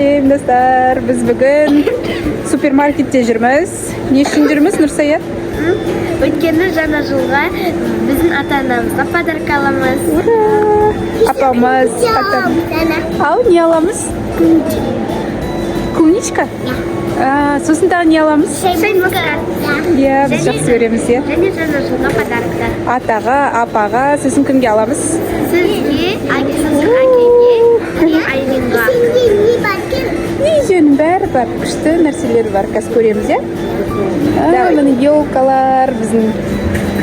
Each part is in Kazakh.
Сәлем, достар! Біз бүгін супермаркетте жүрміз. Не үшін жүрміз, Нұрсаят? Өйткені жаңа жылға біздің ата анамызға подарок аламыз. Ура! Апамыз, атам. Ал не аламыз? Клубничка? А, сосын тағы не аламыз? Шайн-мускат. Иә, біз жақсы көреміз, иә. Және жаңа жылға подароктар. Атаға, апаға, сосын кімге аламыз? Сізге, сосын әкеге және Айлинға. Үйдің бәрі бар, күшті нәрселер бар. Қазір көреміз, иә? А, міне, елкалар, біздің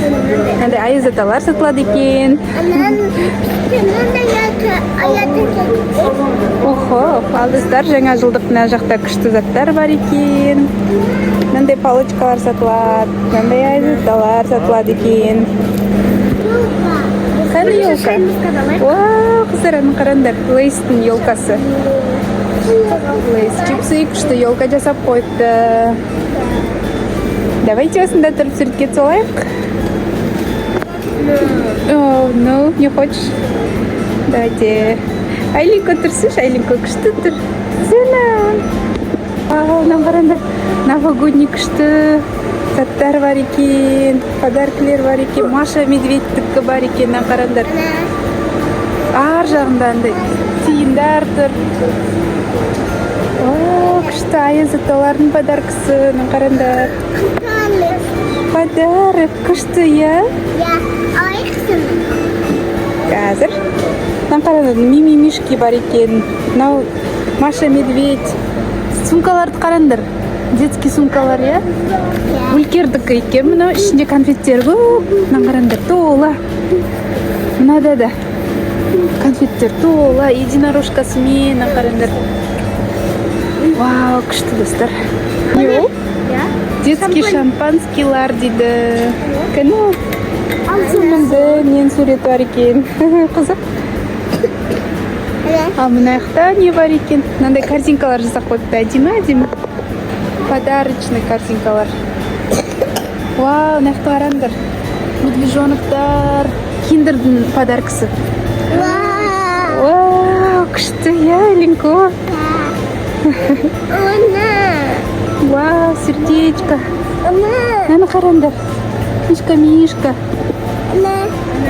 мынандай аяз аталар сатылады екен. Охо, ал достар, жаңа жылдық мына жақта күшті заттар бар екен. Мынандай палочкалар сатылады, мынандай аяз аталар сатылады екен. Қане, елка? Шайн-мускат алайық. Вау, қыздар, аны қараңдар, Лейстің елкасы. Лейс чипсы, күшті елка жасап қойыпты. Давайте осында тұрып суретке түсіп алайық. О, ну, не хочешь? Давайте. Айлинка тұрсыншы, Айлинка күшті тұр. Зена. Вау, мынаны қараңдар. Новогодний күшті заттар бар екен. Подаркілер бар екен. Маша Медведьтікі бар екен. Мынаны қараңдар. Ар жағында андай тиындар тұр. О, күшті аяз аталардың подаркасы. Мынаны қараңдар. Подарок күшті, иә? Қазір. Мынаны қараңдар, мимимишки бар екен. Мынау Маша Медведь. Сумкаларды қараңдар. Детский сумкалар, иә? Улькердікі екен мынау, ішінде конфеттер көп. Мынаны қараңдар, тола. Мынада да конфеттер тола, единорожкасымен, мына қараңдар. Вау, күшті, достар. Не ол? Иә. Детский шампанскийлар дейді. Кәні, мында ненің суреті бар екен? Қызық. Ал мына жақта не бар екен? Мынандай корзинкалар жасап қойыпты, әдемі әдемі подарочный корзинкалар. Вау, мына жақта қараңдар, медвежоноктар, Киндердің подаркасы. Вау, күшті, иә, Линко? Вау, сердечко. Мынаны қараңдар, мишка, мишка.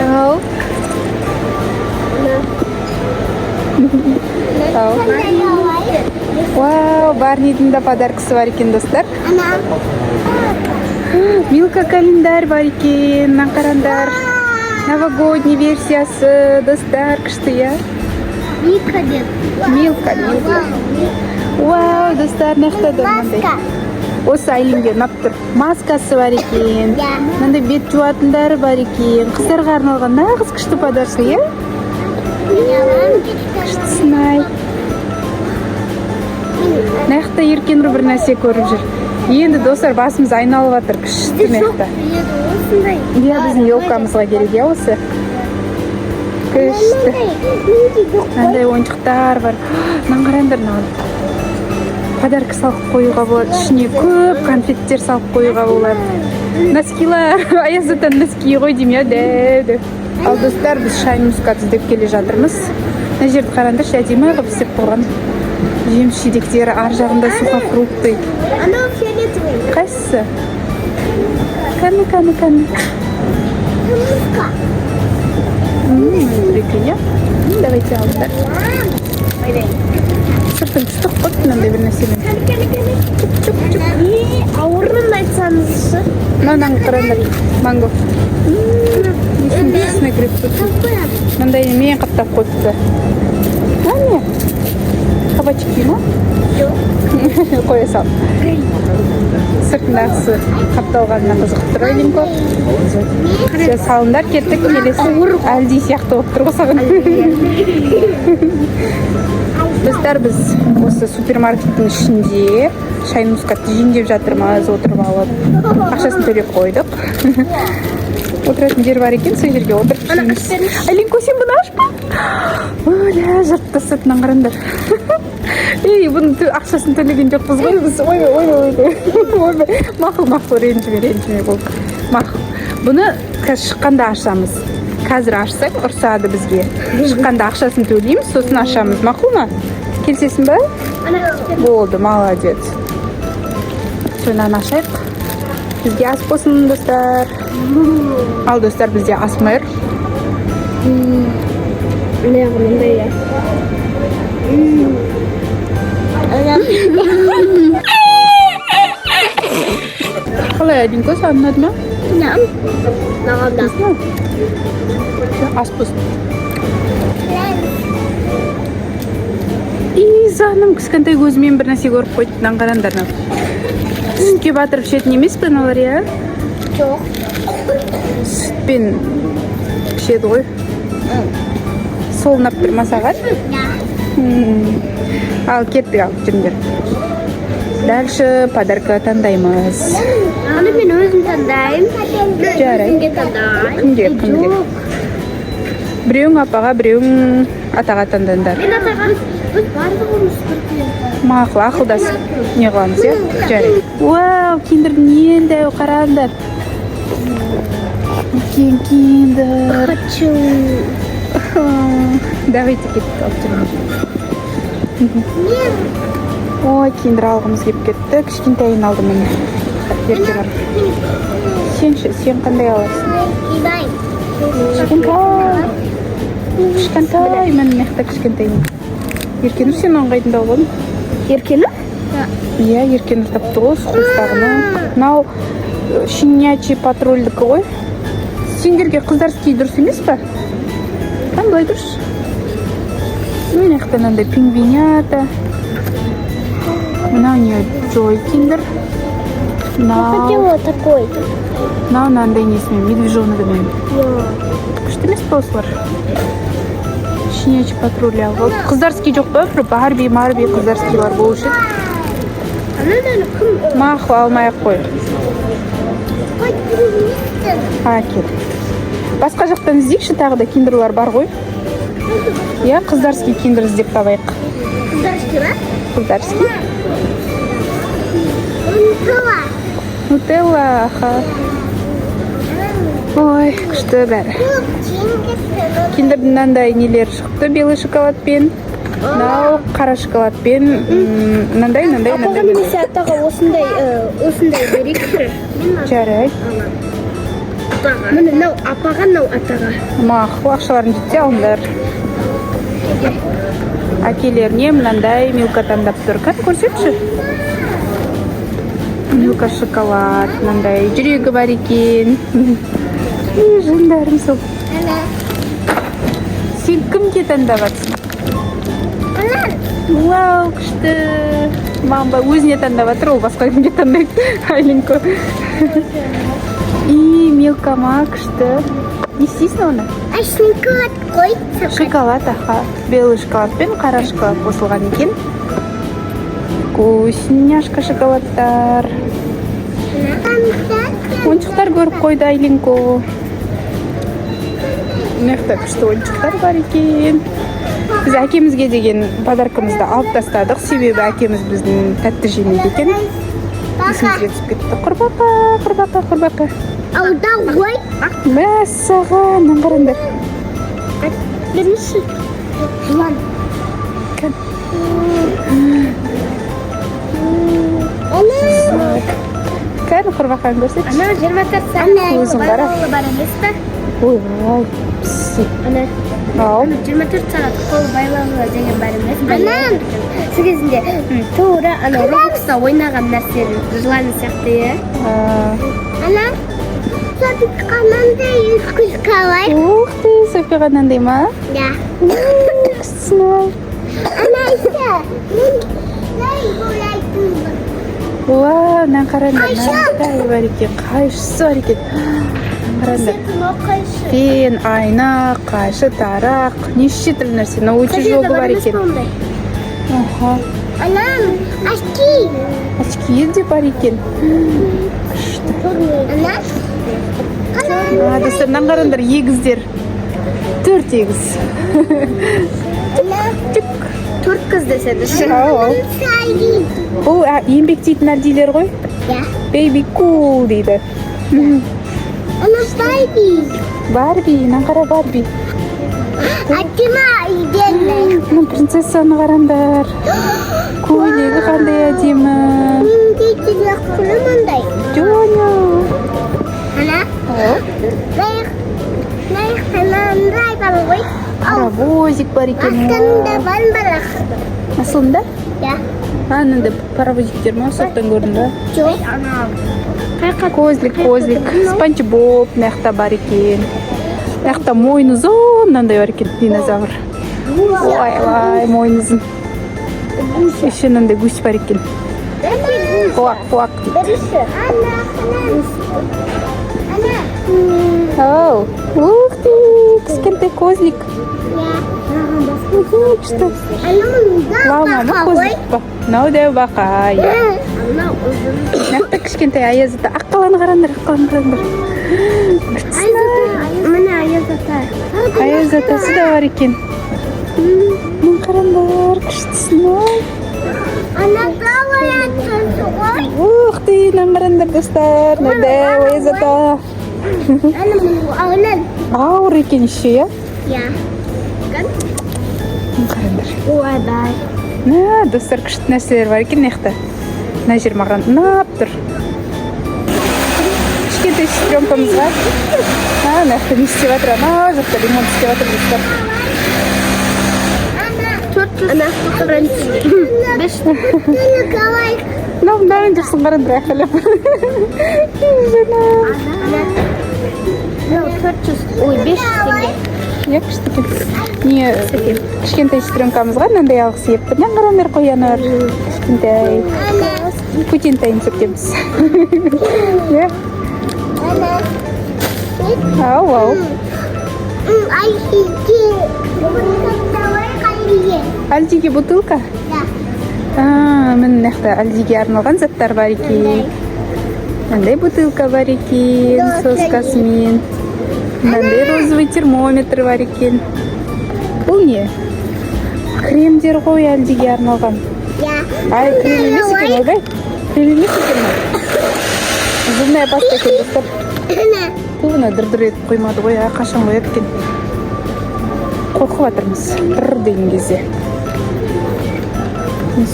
Ау, ау. Вау, Барнидің да подаркасы бар екен, достар. Милка календарь бар екен, мына қараңдар. Новогодний версиясы, достар, күшті, иә? Мика деп. Милка, Милка. Вау, достар, мына жақта да мынандай. Осы Айлинге ұнап тұр. Маскасы бар екен. Мынандай бет жуатындары бар екен. Қыздарға арналған нағыз күшті подарка, иә? Күштісін ай. Мына жақта Еркенұр бір нәрсе көріп жүр. Енді, достар, басымыз айналып жатыр. Күшті мына жақта. Осындай. Иә, біздің елкамызға керек, иә, осы. Күшті. Мынандай ойыншықтар бар. Мынаны қараңдар, мынаған. Подарка салып қоюға болады. Ішіне көп конфеттер салып қоюға болады. Носкилар, аяз атаның носки ғой деймін, иә, дәу дәу. Ал достар, біз шайн мускат іздеп келе жатырмыз. Мына жерді қараңдаршы, әдемі қылып істеп қойған. Жеміс жидектері, ар жағында сухофрукты. Анау фиолетовый. Қайсысы? Кәні, кәні, кәні. Тұр екен, иә? Давайте алыңдар. Сыртын күшті қылып қойыпты мынандай бір нәрсемен. Кәні, кәні, кәні. Чук, чук, чук. Е, ауырын айтсаңызшы. Мынаны қараңдар, манго. Несін вкусный грейпфрут. Мындай немен қаптап қойыпты? Мына не? Кабачки ма? Жоқ. Қоя сал. Сыртындағысы қапталғанына қызығып тұр Айлинко. Все, салыңдар, кеттік келесі. Әлди сияқты болып тұр ғой саған. Достар, біз осы супермаркеттің ішінде шайн мускатты жейін деп жатырмыз, отырып алып. Ақшасын төлеп қойдық. Отыратын жер бар екен, сол жерге отырып жейміз. Айлинко, сен бұны ашпа. Оля, жыртып тастады, мынаны қараңдар. Ей, бұның ақшасын төлеген жоқпыз ғой біз. Ойбай, ойбай, ойбай. Ойбай. Мақұл, мақұл, ренжіме, ренжіме, болды. Мақұл. Бұны қазір шыққанда ашамыз. Қазір ашсақ, ұрсады бізге. Шыққанда ақшасын төлейміз, сосын ашамыз. Мақұл ма? Келісесің ба? Болды, молодец. Все, мынаны ашайық. Бізге ас болсын, достар. Ал, достар, бізде АСМР. Міне, мындай, иә. Қалай, Адинко, саған ұнады ма? Маған да. Ас болсын. И жаным, кішкентай көзімен бір нәрсе көріп қойды. Мынаны қараңдар, мынау. Сүтке батырып ішетін емес пе мыналар, иә? Жоқ. Сүтпен ішеді ғой. Сол ұнап тұр ма саған? Ал кеттік, ал жүріңдер. Дальше подарка таңдаймыз. Аны мен өзім таңдаймын. Жарайды. Өзімге таңдаймын. Кімге, кімге? Жоқ. Біреуің апаға, біреуің атаға таңдаңдар. Мен атаға, біз барлығымыз бірге. Мақұл, ақылдасып не қыламыз, иә? Жарайды. Вау, киндердің ең дәу, қараңдар. Үлкен киндер. Хочу. Давайте, кеттік, алып жүріңдер. Ой, киндер алғымыз келіп кетті. Кішкентайын алдым, міне. Еркенұр. Сен ше, сен қандай аласың? Кішкентай. Кішкентай, міне, мына жақта кішкентай. Еркенұр, сен оны қайдан тауып алдың? Еркенұр? Иә, Еркенұр тапты ғой осы қуыстағыны. Мынау щенячий патрульдікі ғой. Сендерге қыздарский дұрыс емес па? Кән, былай тұршы. Мына жақта мынандай пингвинята. Мынау не, Джой киндер. Мынау Хотела такой. Мынау мынандай несімен, медвежоногымен. Күшті емес па осылар? Щенячий патруль алып алды. Қыздарский жоқ па? Бір Барби, Марби қыздарскийлар болушы еді. Ананы кім? Мақұл, алмай ақ қой. А, кел. Басқа жақтан іздейікші, тағы да киндерлар бар ғой. Иә, қыздарский киндер іздеп табайық. Қыздарский ма? Қыздарский. Нутелла. Нутелла, аха. Ой, күшті бәрі. Киндердің мынандай нелер шықты, белый шоколадпен. Мынау қара шоколадпен. Мынандай, мынандай, Апаға мынандай. Немесе атаға осындай, осындай берейікші. Жарайды. Міне, мынау апаға, мынау атаға. Мақұл, ақшаларың жетсе, алыңдар. Әкелеріне мынандай Милка таңдап тұр. Кәні, көрсетші. Милка шоколад, мынандай жүрегі бар екен. Ей, жандарым сол. Сен кімге таңдап жатсың? Вау, күшті. Мама өзіне таңдап жатыр, ол басқа кімге таңдайды? Айлинко. И Милка ма, күшті. Не істейсің оны? А шоколад қой. Шоколад, аха. Белый шоколад пен қара шоколад қосылған екен. Вкусняшка шоколадтар. Ойыншықтар көріп қойды Айлинко. Мына жақта күшті ойыншықтар бар екен. Біз әкемізге деген подаркамызды алып тастадық, себебі әкеміз біздің тәтті жемейді екен. Есімізге түсіп кетті. Құрбақа, құрбақа, құрбақа. Ауда ғой. Мәссаған, мынаны қараңдар. Бірінші. Жылан. Кән. Ана. Кәні, құрбақаны көрсетші. Ана 24 сағат. Көзін қара. Бар емес пе? Ойбай, пісі. Ана Ау. 24 сағат қол байлаулы деген бар емес пе? Сол кезінде тура ана Роблокста ойнаған нәрсенің жыланы сияқты, иә. Ана Софика мынандай күлкалай. Ух ты, Софиға мынандай ма? Да. Күштісің ау. Ана еще мен гуляйтын. Уа, мынаны қараңдар, Қайшы. мынандай бар екен, қайшысы бар екен. Қараңдар. Қайшы. Фен, айна, қайшы, тарақ, неше түрлі нәрсе. Мынау утюжогы бар екен. Аха. Анам, очки. Очки де бар екен. Күшті. Ана. А, достар, мынаны қараңдар, егіздер. Төрт егіз. Ана. Түк. Төрт қыз деседі. Ау, ау. Бұл еңбектейтін әлдилер ғой. Да. Baby cool дейді. Ана Барби. Барби, мынаны қара, Барби. Әдемі идеальный. Мына принцессаны қараңдар, көйлегі қандай әдемі. Менде телефоны мындай. Жоня. Ана. Мындай бар ғой. Паровозик бар екен. Астында бар балақ. Асылында? Иә. А, мынандай паровозиктер ма? Сырттан көрінді ба? Жоқ. Козлик, козлик, Спанч Боб мына жақта бар екен. Мына жақта мойны ұзын мынандай бар екен, динозавр. Ой, мойны ұзын. Еще мынандай гусь бар екен. Куак, куак дейді. Бірінші. Ана, ана. Ана. Ау, ух ты, кішкентай козлик. Күшті. Ана, мында Лама ма, бақа ғой. козлик па? Мынау дәу бақа, иә. Анау ұзын. Мына жақта кішкентай аяз ата. Аққаланы қараңдар, аққаланы қараңдар. Күштісін. Міне, аяз ата. Аяз атасы да бар екен. Мына қараңдар, күштісін ай. Ана дәу аяз ғой. Ух ты, мынаны қараңдар, достар. Мына дәу аяз ата. Ана, мына. Ауыр екен еще, иә? Иә. Мына қараңдар. Ойбай. Мә, достар, күшті нәрселер бар екен мына жақта. Мына жер маған ұнап тұр. Кішкентай сестренкамыз бар. А, мына жақта не істеп жатыр? Ана жақта ремонт істеп жатыр, достар. Ана, бес. Мынау мынауын жүрсін, қараңдар, айқайлап. Жаным. 400, ой, 500 теңге. Иә, күшті екен. Не, кішкентай сестренкамызға мынандай алғысы келіп тұр. Мына қараңдар, қояны бар. Кішкентай. Путинтайын сүртеміз. Иә. Ана. Ау, ау. Альдиге. Давай. Альдиге бутылка? Да. А, міне, мына жақта Альдиге арналған заттар бар екен. Мынандай бутылка бар екен, соскасымен. Мынандай розовый термометр бар екен. Бұл не? Кремдер ғой Альдиге арналған. Иә. Ай, крем емес екен, ойбай. Крем емес екен мынау. Зубная паста екен, достар. Ана. Бұл мына дір-дір етіп қоймады ғой, а, қашан қояды екен? Қорқып жатырмыз. Дыр деген кезде.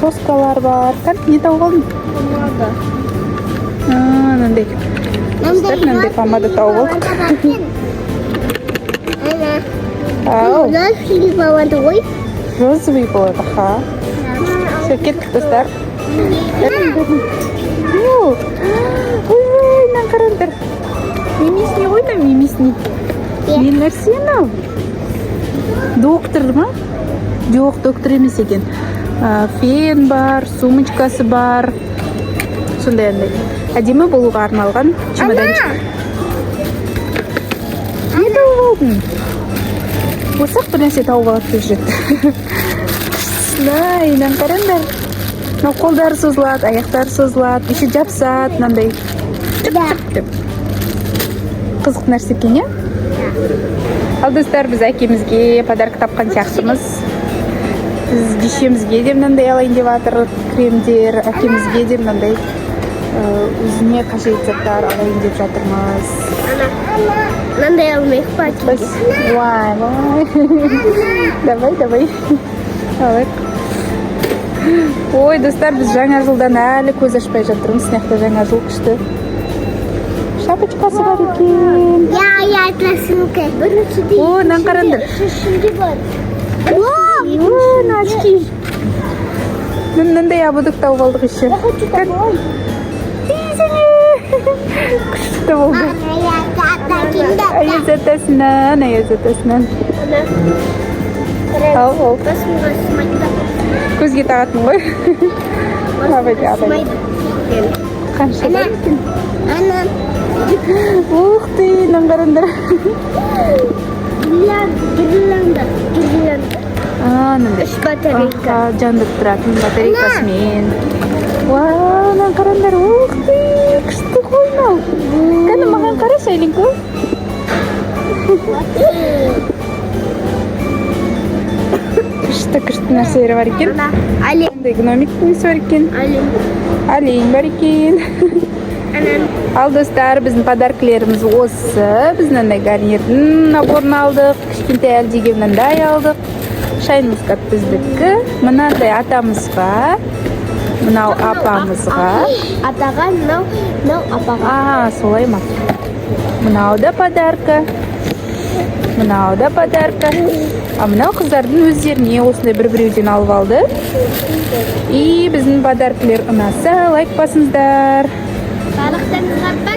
Соскалар бар. Кән, не тауып алдың? Помада. А, мынандай. Достар, мынандай помада тауып алдық. Ана. Ау, Розовый болады ғой. Розовый болады, ха. Все, кеттік, достар. Ой, ой, мынаны қараңдар. Мимисни ғой мынау, мимисни. Не нәрсе мынау? Доктор ма? Жоқ, доктор емес екен. А, фен бар, сумочкасы бар. Сондай андай. Әдемі болуға арналған чемоданчик. Не тауып алдың? Болсақ, бір нәрсе тауып алады деп жүреді. Ай, мынаны қараңдар. Мынау қолдары созылады, аяқтары созылады, еще жабысады мынандай. Чып чып деп. Қызық нәрсе екен, иә? Ал, достар, біз әкемізге подарок тапқан сияқтымыз. Біз дешемізге де мынандай алайын деп жатыр кремдер, әкемізге де мынандай өзіне қажет заттар алайын деп жатырмыз. Ана. Мынандай алмайық па әкеге? Ой, ой. Давай, давай. Алайық. Ой, достар, біз жаңа жылдан әлі көз ашпай жатырмыз. Мына жақта жаңа жыл күшті. Шапочкасы бар екен. Иә, иә, атасынікі. Біріншіде. О, мынаны қараңдар. Үшіншінде бар. О, мына очки. Мынандай ободок тауып алдық еще. Я хочу такой. Күшті болды. Аяз атасынан, аяз атасынан. Ал, ал. Басымға сымайды. Көзге тағатын ғой. Абай, абай. Қаншадан екен? Ана. Ух ты, мынаны қараңдар. Гирлянда. Гирлянда. А, мынандай. Үш батарейка. Аха, жандырып тұратын батарейкасымен. Вау, мынаны қараңдар. Ух ты, күшті ғой мынау. Кәні, маған қарашы, Айлинко. Күшті, күшті нәрселер бар екен. Ана. Олень. Мындай гномик несі бар екен. Олень. Олень бар екен. Анам. Ал, достар, біздің подаркілеріміз осы. Біз мынандай Гарньердің наборын алдық, кішкентай Әлдиге мынандай алдық, шайн мускат біздікі, мынандай атамызға, мынау апамызға. Атаға мынау, мынау апаға. А, солай ма? Мынау да подарка, мынау да подарка, а мынау қыздардың өздеріне осындай бір біреуден алып алды. И біздің подаркілер ұнаса, лайк басыңыздар. Барлықтарыңызға.